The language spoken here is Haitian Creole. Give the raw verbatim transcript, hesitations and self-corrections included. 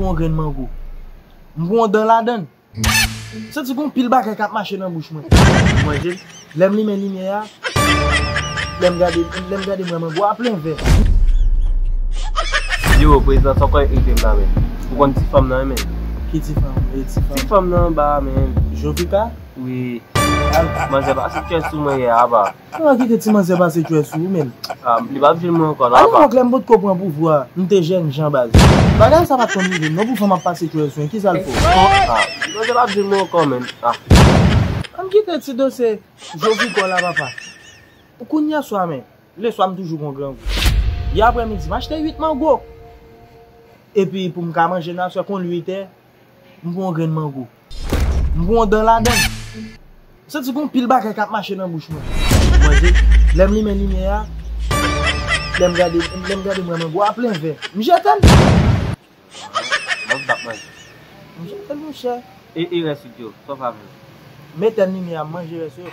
Pran yon grenn mango. M pran yon dan ladan l. M santi gon pil bagay k ap mache nan bouch mwen. Manje l. Lè m limen limyè a, lè m gade, lè m gade m wè mango a plen vè. Yo, prezan, sa w kwè ede m la, men. Ou konn ti fanm nan, men. Ki ti fanm? E ti fanm? Ti fanm nan anba a, men. Jovika? Wi. Manzè pase tchè sou mwen yè a, apa. Ou pa kite ti manzè pase tchè sou ou, men. Ah, li p ap jwenn mwen ankò, non, apa. Alewòk, lè m potko pran pouvwa, m te jènjan baz. Bagay sa pa t konn rive m non, pou fanm ap pase tchè sou mwen, kisa l fè w? Ah, manzè p ap jwenn mwen ankò, men. Ah. Ann kite ti dosye Jovika la, papa. Kounye a swa, men. Leswa m toujou gon grangou. Yè aprèmidi, m achte uit mango. Epi pou m ka manje nan aswè, konn uit è, m pran yon grenn mango. M pran yon dan ladan l. M santi gon pil bagay k ap mache nan bouch mwen. Manje. Lè m limen limyè a, lè m gade, lè m gade m wè mango a plen vè. M jete l. Mwen p ap manje. M jete l, monchè. E, e rès yo, sa w pa vle? Mete l limyè a, m manje rès yo.